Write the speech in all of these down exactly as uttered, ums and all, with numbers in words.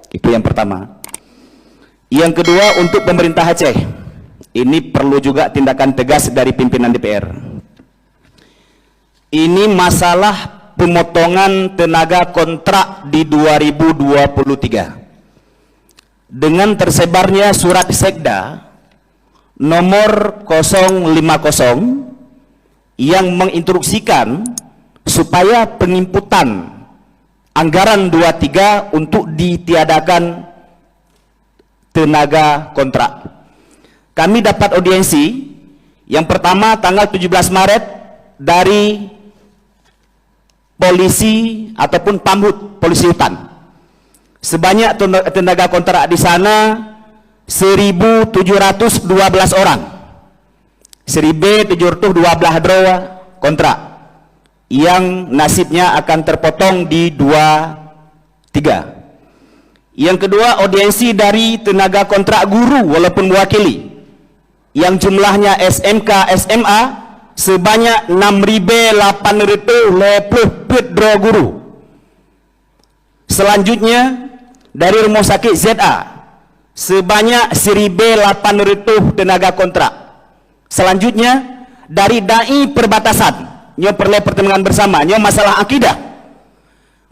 Itu yang pertama. Yang kedua, untuk pemerintah Aceh, ini perlu juga tindakan tegas dari pimpinan D P R. Ini masalah pemotongan tenaga kontrak di dua ribu dua puluh tiga. Dengan tersebarnya surat sekda nomor kosong lima kosong yang menginstruksikan supaya penginputan anggaran dua tiga untuk ditiadakan tenaga kontrak. Kami dapat audiensi yang pertama tanggal tujuh belas Maret dari polisi ataupun Pamhut, polisi hutan. Sebanyak tena-, tenaga kontrak di sana seribu tujuh ratus dua belas orang. Seribu tujuh ratus dua belas droe kontrak yang nasibnya akan terpotong di dua tiga. Yang kedua, audiensi dari tenaga kontrak guru walaupun mewakili, yang jumlahnya S M K, S M A, sebanyak enam ribu lapan ratus lima puluh peuet droe guru. Selanjutnya, dari rumah sakit Z A, sebanyak seribu lapan ratus tenaga kontrak. Selanjutnya, dari dai perbatasan, nyoe peureulée pertimbangan bersama, nyoe masalah akidah.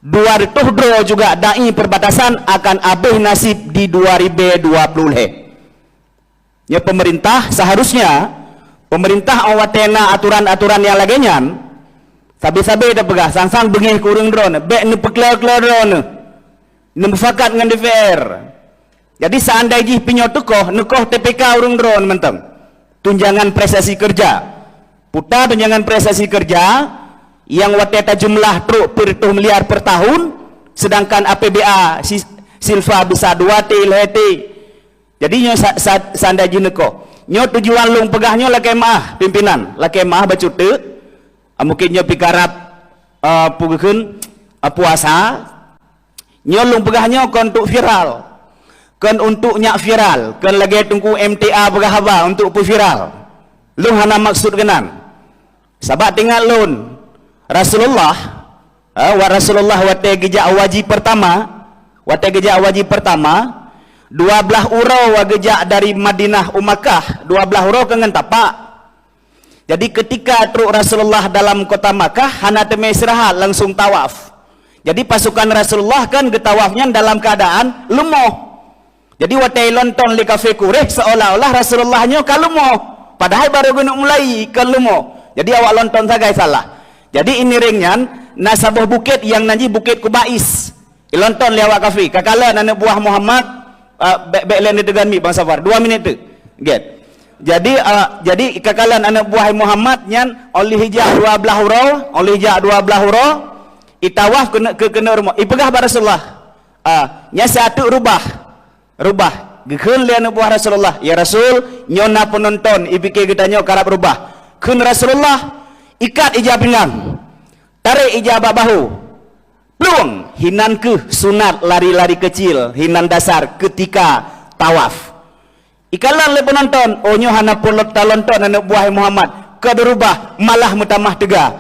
Dua ratus droe juga dai perbatasan akan abéh nasib di dua ribu dua puluh lhée. Nyoe pemerintah, seharusnya pemerintah watée na aturan-aturan nyang lagée nyan, sabe-sabe tapeugah, sang-sang beungéh keu ureuëng droeneuh, bék neupeuklo-klo droeneuh, neumufakat ngon D P R. Jadi, seandai jih pinyoe teukoh, neukoh T P K ureuëng droeneuh mantong. Tunjangan prestasi kerja. Puta tunjangan prestasi kerja, nyang watée tajumlah trok peuet reutôh miliar per tahun, sedangkan A P B A si-, silfa bisa dua T, lhée T. Jadi nyoe sa-, sa-, seandai jih neukoh. Nyoe tujuan lôn peugah nyoe lakée meuáh pimpinan, lakée meuáh bacut teuk. Ah, mungkin nyoe pi karab, ah, peue geukheun, ah, puasa. Nyoe lôn peugah nyoe kon untuk viral. Kon untuk nyak viral, kon lagée Teungku M T A peugah haba untuk peuviral. Lôn hana maksud keunan. Sabab teuingat lôn, Rasulullah, eh, wa Rasulullah watée geujak haji pertama, watée geujak haji pertama, dua blaih uroe wa geujak dari Madinah u Makkah, dua blaih uroe keu ngon tapak. Jadi, ketika trok Rasulullah dalam kota Makkah, hana teumé istirahat, langsung tawaf. Jadi, pasukan Rasulullah kan geutawaf nyan dalam keadaan leumoh. Jadi, watée ilonton lé kafé Quraisy, seolah-olah Rasulullah nyoe ka leumoh. Padahai barô geuneuk mulai kon leumoh. Jadi, awak lonton sagai salah. Jadi, iéngiréng nyan, na saboh bukét nyang nan jih Bukét Kubais. Ilonton lé awak kafé, "Kakalon aneuk buah Muhammad, ah, bék, bék lé neuteugon mi Bang Safar, dua minit teuk." Gét. Jadi, ah, jadi kakalon aneuk buah Muhammad nyan, óh lheueh jak dua blaih uroe, óh lheueh jak dua blaih uroe, itawaf keuneuk, keu-, keuneuk rumoh. Ipeugah bak Rasulullah, "Ah, nyan siat teuk rubah." Rubah. Geukheun lé aneuk buah Rasulullah, "Ya Rasul, nyoe na peunonton, ipike geutanyoe karab rubah." Kheun Rasulullah, "Ikat ija pinggang, tarek ija bak bahu, plueng, hinan kheueh sunat lari-lari keucil, hinan dasar keutika tawaf." Ikalon lé peunonton, "Oh, nyoe hana peue talonton aneuk buah Muhammad, ka dirubah, malah meutamah teuga."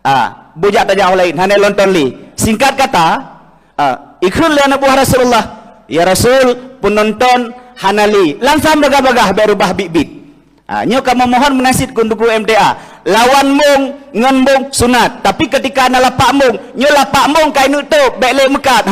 Ah, bujak tajak laén, hana lonton lé. Singkat kata, ah, ikheun lé aneuk buah Rasulullah, "Ya Rasul, peunonton hana lé. Langsam bagah-bagah bék rubah biet-biet." Ah, nyoe kamoe mohon meunasit keu Teungku M T A. Lawan mong ngon mong sunat, tapi ketika na lapak mong, nyoe lapak mong ka ineuk tôb, bék lé meukat.